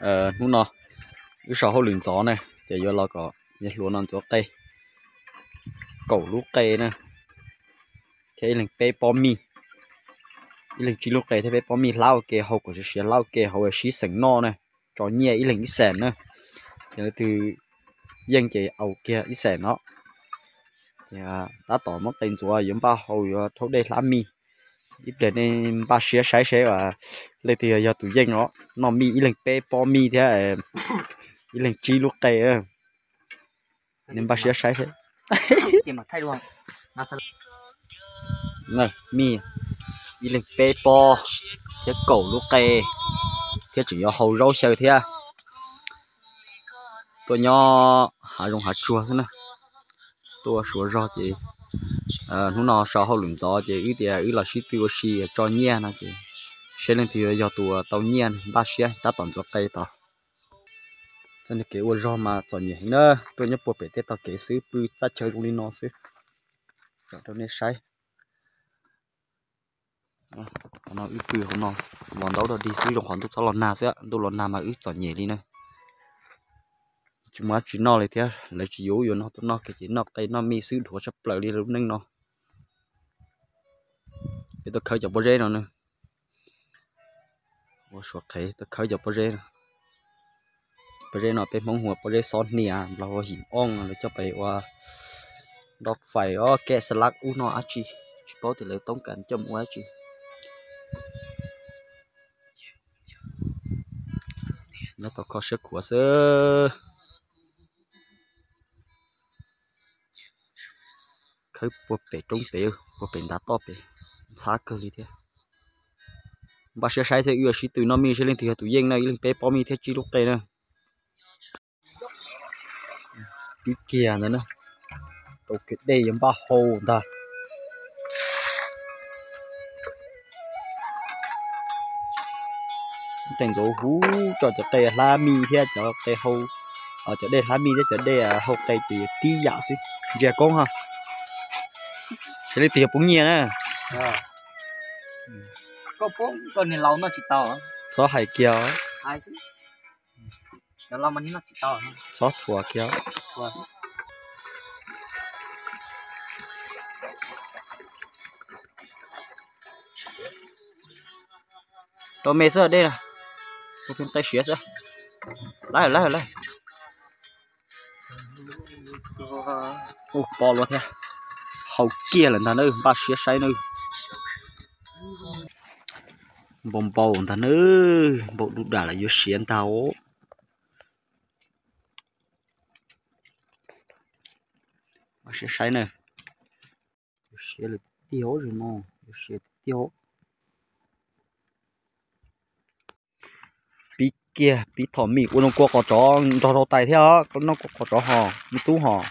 hnub no wb sau hauj lwm ntxov na, ces yuav los kom niag hluas no ntxuav qe kaum lub qe na, thiab ib leeg peb pob mij, ib leeg tsib lub qe thiab peb pob mij hlab ua ke hau kom siav siav hlab ua ke hauv sib xeem noj na, tso nyiaj ib leeg ib xeem na. Ces leej twg yeej ces au kiag ib xeem no. Ces tab tom muab qe ntxuav yuav npaj hau yuav rhaub dej hlab mij. Ib pliag nej npaj siab saib seb leej twg yog tus yeej os, noj mij ib leeg peb pob mij thiab ib leeg tsib lub qe. Nej npaj siab saib seb. Mij, ib leeg peb pob thiab kaum lub qe, thiab tseem yuav hau zaub xyaw thiab. Tuaj nyob hav zoov hav tsuag xwb na, tuaj suav zog ces hnub no sau hauj lwm ntxov ces wb tias wb los sib tw ua si tso nyiaj no ces seb leej twg yog tus tau nyiaj, npaj siab tab tom ntxuav qe tod. Txoj kev ua zog mas txom nyem heev na, tuaj nyob puag pem tej tog kev xwb, pw txaj chaw zoo li no xwb. Tsom rau nej saib. Qhov no wb pw hauv no, los ntaub dog dig xwb, zoo qhov ntuj txhob los nag xwb, ntuj los nag mas wb txom nyem li na. Tsis muaj dab tsi noj li thiab, lawv tsis yuav wb yuav no tuaj noj kiag ces noj qe noj mij xwb, dhuav tshaj plaws li lub neej no. Peb tuaj khawb cov pob zeb no na. Ua suav qhev tuaj khawb cov pob zeb no. Pob zeb no peb Hmoob hu ua pob zeb xob hnia, Nplog hu ua him ooj, lawv coj pem ua nroj fais os, keb xab lab ub no dab tsi, tsis paub tias lawv toob kas coj mus ua dab tsi. Nyob tau kho siab khuav xwb. Khawb puag pem roob pem, puag pem ntav toj pem, ntxhab kawg li thiab. Npaj siab saib xwb, wb yuav sib tw noj mij seb leej twg yog tus yeej na, ib leeg peb pob mij thiab tsib lub qe na. Pib kiag ntawd na, tau kiag dej yuav npaj hau ntag. Qe ntxuav huv tso cov qe hlab mij thiab cov qe hau, cov dej hlab mij thiab cov dej hau qe ces tib yam xwb. Ntsia koob ha. Seb leej twg yog poob nyiaj na. Txhob hais kiag. Txhob thuam kiag. Rau me xwb dej, tus pheej qe siav xwb. Laib laib laib. Ua pom luaj thiab. Hau kiag lawm ntag na, npaj siab saib na. Npau npau ntag na, npau dub dam lawm yuav siav ntag os. Npaj siab saib na. Yuav siav lawm tiag tiag no, yuav siav tiag tiag. Pib kiag, pib thom mij ua zoo kua qos tsov nrog rau tais thiab, noj kua qos tsov hos me tub hos.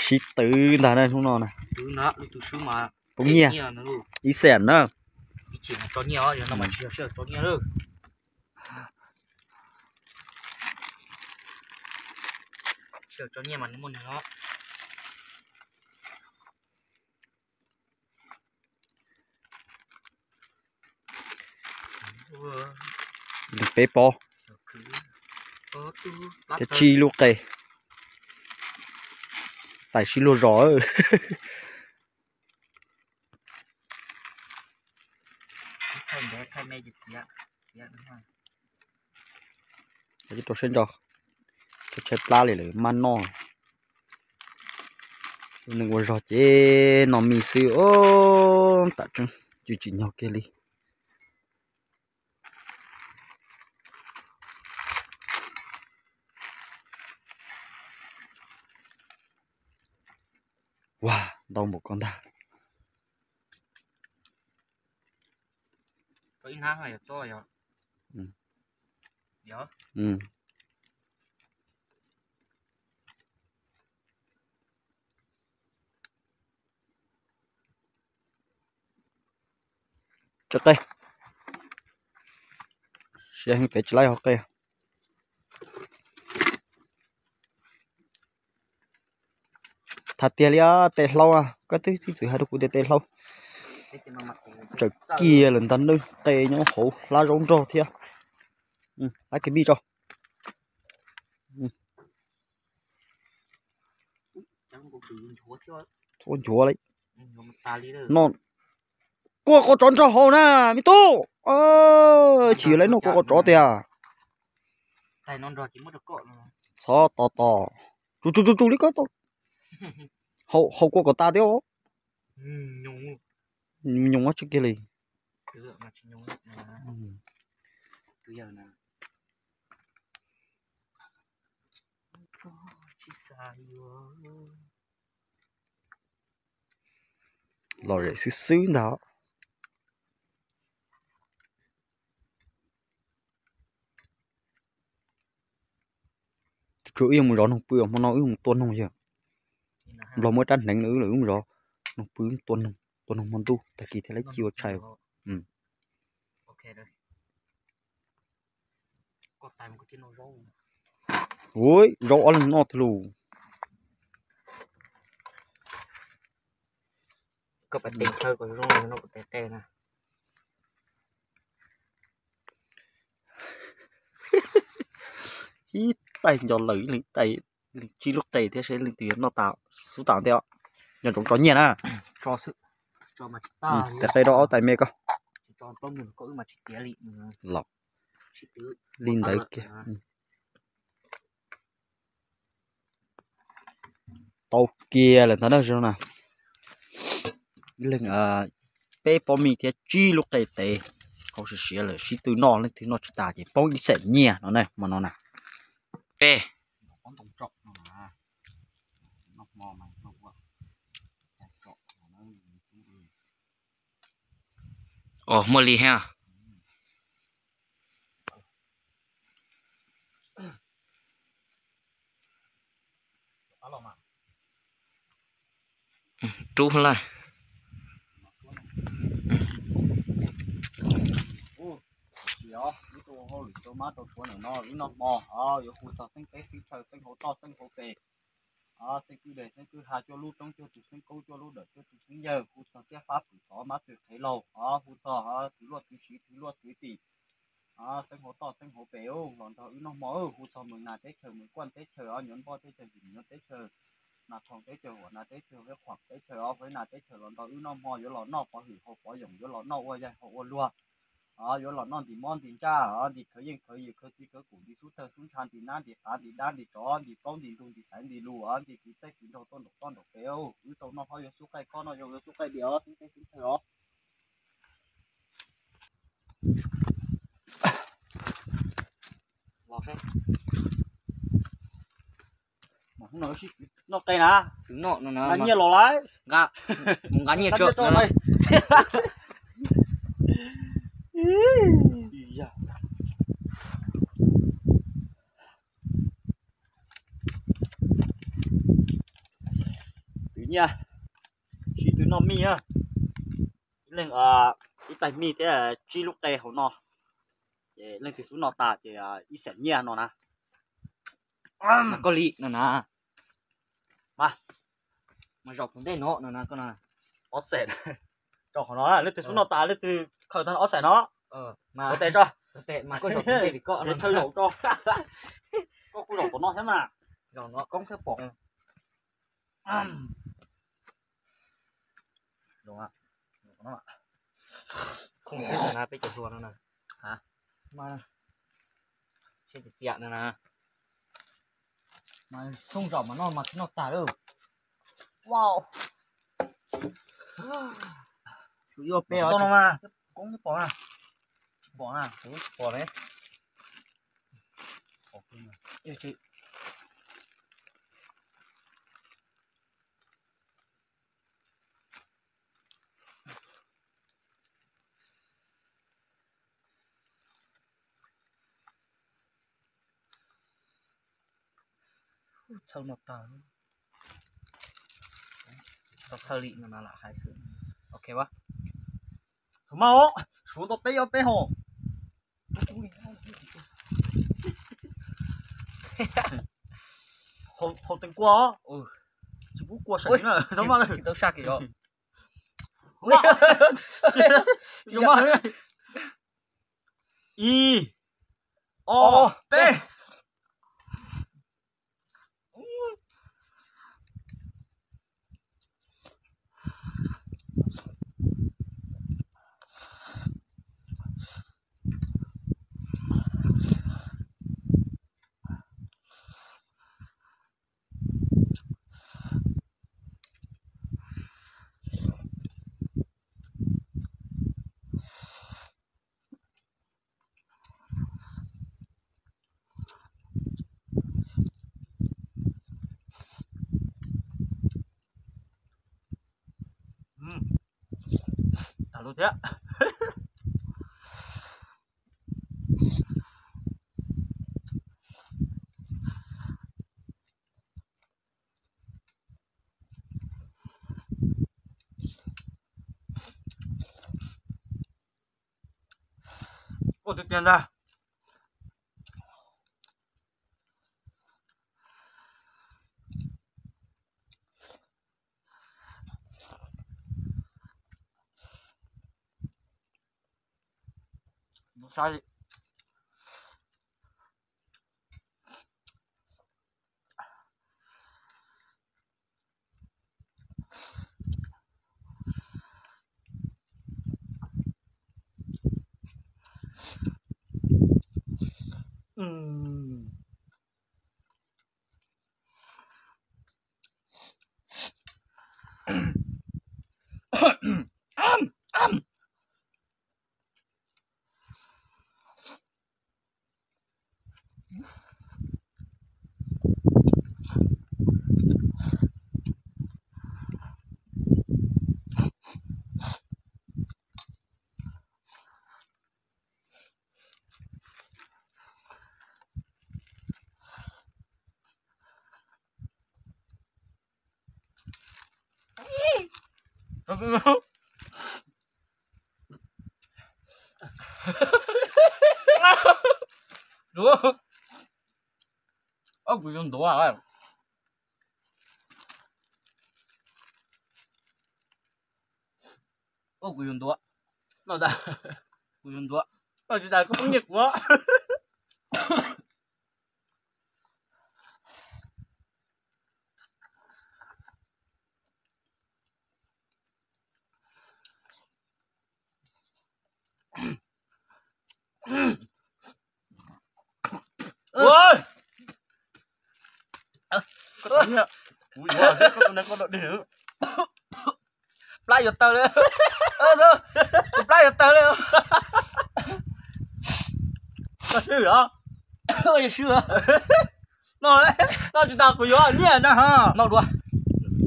Sib twv ntag na hnub no na. Poob nyiaj ib xees na. Peb pob thiab tsib lub qe. Tais sib luag zos. Rau siab ntso, tshaib plab li lawm maj noj. Neeg ua zog ces noj mij xwb os, tam tseeb tsis tsim nyog kiag li. Ua, ntau npaum ko ntag. Tso qe. Siab heev pem tsis laib hauv qe. Tham tiag li os, tes hlau, koj twb txiv txwm hais rau kuv tias tes hlau. Tsaws kiag lawm ntag, nws qe nyob hauv hlab zaub nrog thiab. Hlab kiag mij tso. Txhob nchuav li. No, kua qos tsov nrog hauv na me tub. Chim yuav lawv noj kua qos tsov tiag. Txhob tos tos. Tsus tsus tsus li ko tau. Hau kua kom tas thiab. Nyoos tsis kiag li. Lom zem xwb xwb ntag. Tsuas wb yuav mus zov noog pw, hmo no wb mus tua noog yog. Nplog muaj rab hneev no wb mus zov noog pw, tua noog hmo ntuj tag kis thiaj li ci ua tshais. Ua zaub ob leeg noj thiab lauj. Koj pab teeb chaw kom zoo no kuv tes qe na. Ib tais nco lawm ib leeg tais, leej tsib lub qe thiab seb leej twg yuav noj tas xub tas thiab. Nco ntsoov tso nyiaj na. Tes qe rau ob tais me ko. Los li ntawd kiag. Tau kiag lawm ntag na. Ib leeg peb pob mij thiab tsib lub qe tes. Hauv siav siav lawm sib tw noj, leej twg noj tsis tas ces poob ib xees nyiaj no na, hmo no na. Peb. Os, muaj li thiab. Rub lawm. Wb tau hauj lwm rau mab rau suav ntawm no, wb noj hmo yuav hu txog xeeb teb xeeb chaw, xeeb hauv toj xeeb hauv pes, xeeb kwj deg xeeb kwj ha, cuaj lub roob cuaj tus xeeb kaub, cuaj lub dawm cuaj tus xeeb yawg, hu txog kiab fab pwm txov mab txwg qhev laug, hu txog twv luaj twv siv twv luaj twv tim, xeeb hauv toj xeeb hauv pes los nrog wb noj hmo, hu txog Mees Nas teb chaws, Mees Kuaj teb chaws, Nyuj Npoj teb chaws, Yim Nyuj teb chaws, Nas Thoos teb chaws, Huam Nas teb chaws, Huab Qhuam teb chaws, Huab Nas teb chaws los nrog wb noj hmo, yuav los noj pov hwm haus pov yoos, yuav los noj ua yaig haus ua luag, yuav los noj ntim mob ntim ntsaj, ntim khawv yeej khawv yws, khawv txiv khawv kum, ntim xub tawg xub ntsha, ntim nab ntim qav ntim dab ntim tsov, ntim plaub ntim ntug ntim xaiv ntim lus, ntim tiv txaij tiv nraug tuaj nraum toj nraum pem. Wb tau noj hlob yuav xub qaij, koj noj yuav yuav xub qaij diam, xeeb teb xeeb chaw os. Noj qe na, nqa nyiaj los lawm. Nqa nyiaj tso. Twv nyiaj, sib tw noj mij na. Ib leeg ib tais mij thiab tsib lub qe hauv no, ces leej twg xub noj tas ces ib xees nyiaj no na. Mas koj li no na. Mas, mas zaum tus ntej no no na koj na. Ob xees. Rau qhov no leej twg xub noj tas leej twg khaws tag ob xees no. Ua tes tso. Mas koj zaum tus ntej li koj no. Chaw zaum tso. Koj kuj zaum tom no thiab mas. Zaum no koob thiab pom. Khoom xwb na, peb cov hluas no na. Seb txias txias no na. Mas xoo zaum mas noj mas tsis noj tag lawm. Wow. Tus ib peb os, koob twb pom na. Tsis pom na, kuv tsis pom ne. Txhawj no tag. Tau txhawj li no lam hais xwb. Ok pab. Thov mas os, suav tau peb ob peb hos. Hau teev kua os. Tsis pub kua seem na. Tau saj kiag os. Ib, ob, peb. Tag lub thiab. Ua tiag tiag ntag. Saib li. Ob, kuv yuav ntuav. Ob, kuv yuav ntuav. No tas, kuv yuav ntuav. Koj tsis tas koj poob nyiaj kuv. Kuv yuav, koj tus neeg koj dog dig. Plab yuav tawg li. Tus plab yuav tawg li. Koj swb los? Ua yog swb. No, no tsis tas kuv yuav nyiaj ntag ho. Noj dua.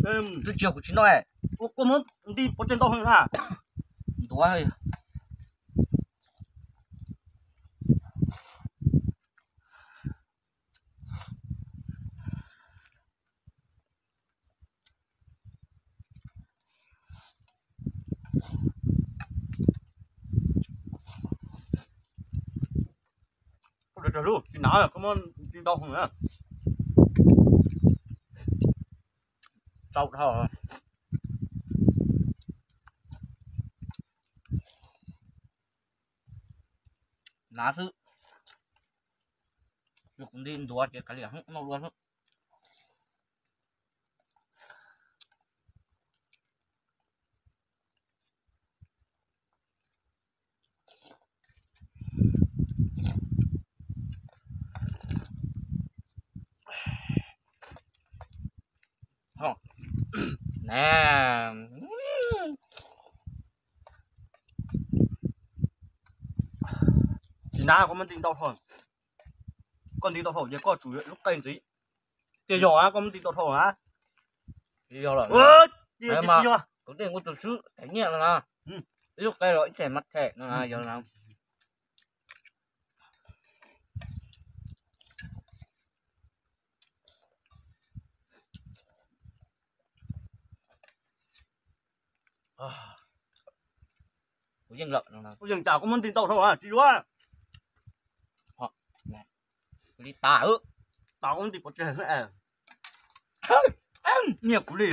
Twb tsis yog kuv tsis noj. Ua kua muab nti pov tseg ntau heev na. Ntuav. Koj tsis hnav koj muab nti ntau heev na. Tau dhau. Hnav xwb. Yog kuv nti ntuav ces kav liam noj dua xwb. Tsis hnav koj muab nti ntau dhau. Koj nti ntau dhau ces koj tsum lub qe ntxiv. Tiag yog koj muab nti ntau dhau na. Yog lawm. Kuv tej kuv tus xwb thaiv nyiaj no na. Ib lub qe los ib txhais mas them no na yog na. Kuv yeej lawm no. Kuv yeej cas koj muab nti ntau dhau tsis yuav. Li tas, tas koj muab nti pov tseg. Nyiaj kuv li.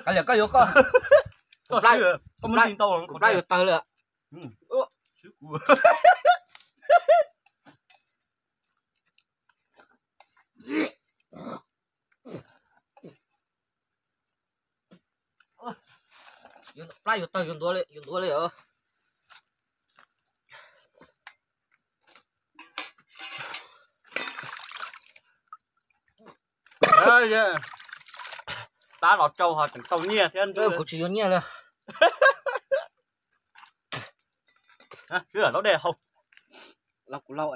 Kav liam koj yuav koj. Toj siab, koj muab nti ntau, kuv plab yuav tawg lawm. Plab yuav tawg, yuav ntuav li, yuav ntuav li os. Plab los tsau ho tseem tau nyiaj thiab. Kuv tsis yuav nyiaj li. Sib laub dej hau. Laub kuv laub.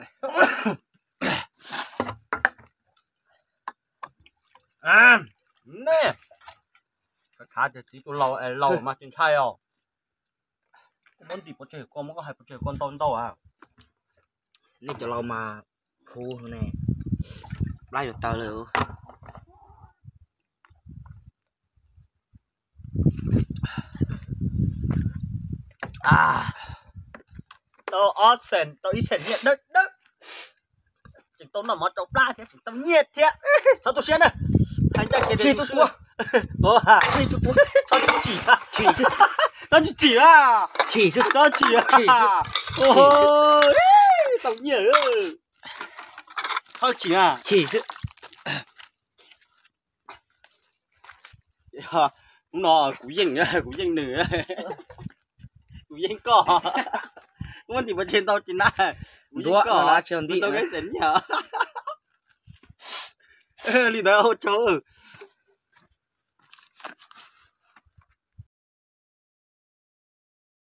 Nej, khav tias txiv tus laus es laus mas tsis ntshai os. Koj muab ntim pov tseg koj, muab koj hais pov tseg koj ntau ntau a. Nej cov laus mas phu ne, plab yuav tawg lawm. Tau ob xees, tau ib xees nyiaj dawb dawb. Tseem tau noj mov rau plab thiab, tseem tau nyiaj thiab. Txhob tu siab na. Hais ncaj ces tsis tu siab. Txhob chim, txhob chim, txhob chim a. Txhob chim, tau nyiaj. Txhob chim a. Hnub no kuv yeej, kuv yeej nws, kuv yeej koj. Muab ntim pov tseg ntau tsis nab, kuv yeej koj, tsis tau ntim. Li ntawd ua tsaug.